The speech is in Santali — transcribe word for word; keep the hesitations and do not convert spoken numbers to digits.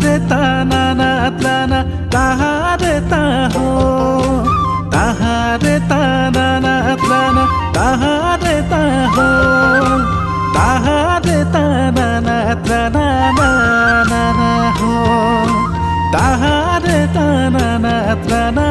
re ta na na tra na, ta ha re ta ho. Ta ha re ta na na tra na, ta ha re ta ho. Ta ha re ta na na tra na, na na na ho. Ta ha re ta na na tra na,